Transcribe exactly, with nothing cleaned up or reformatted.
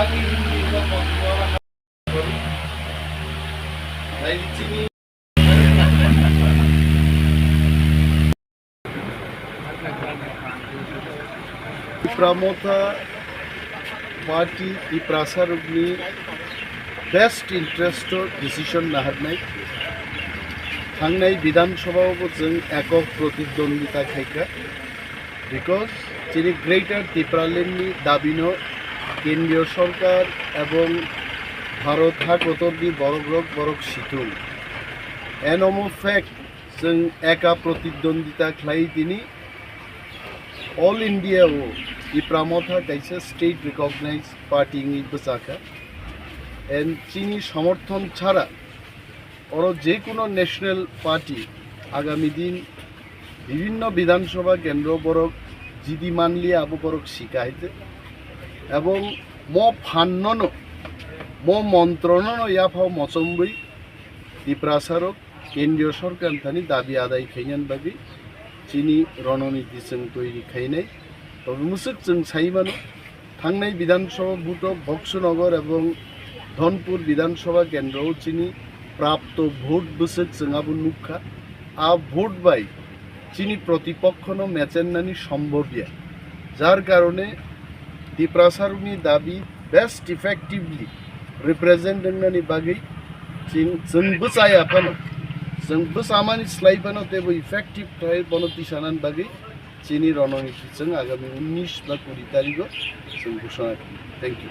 Tipra Motha Party Tiprasa rokni best interest o decision naharnai. Thangnai Bidhan Sabha o bo chwng ekok protidwondita khaikha, because chini Greater Tipraland ni dabi no Kendriya Sarkar ebong Bharat ha kotor ni borok rok borok situng. Eno mo fact, chwng eka protidwondita khlai tini All India o Tipra Motha kaisa state recognized party wngwi bwchakha. And chini somorthon chhara oro je kono national party agami din bibhinno Bidhan Sabha kendro borok jidi manliya abo borok sika haite. Ebong mo phanno no, mo montro no no yaphao mochomwi Tiprasa rok Kendriya Sorkar thani dabi adai khainani bagwi chini rononiti chwng toiri khainai. Tobe mwswk chwng sai mano, thangnai Bidhan Sabha vote o Boksanagar ebong Dhonpur Bidhan Sabha kendro o chini prapto vote bwswk chwng abo nukha. A vote bai chini protipokhono mechennani sombhobya. Jar karone Tiprasarokni dabi best effectively represent wngnani bagwi chwng, chwng bwchaya phano, chwng bwchamani slai phano teibo effective khlai bono tisanani bagwi chini rononiti chwng agami unnish ba kuri tarigo chwng ghosona khlai. Thank you.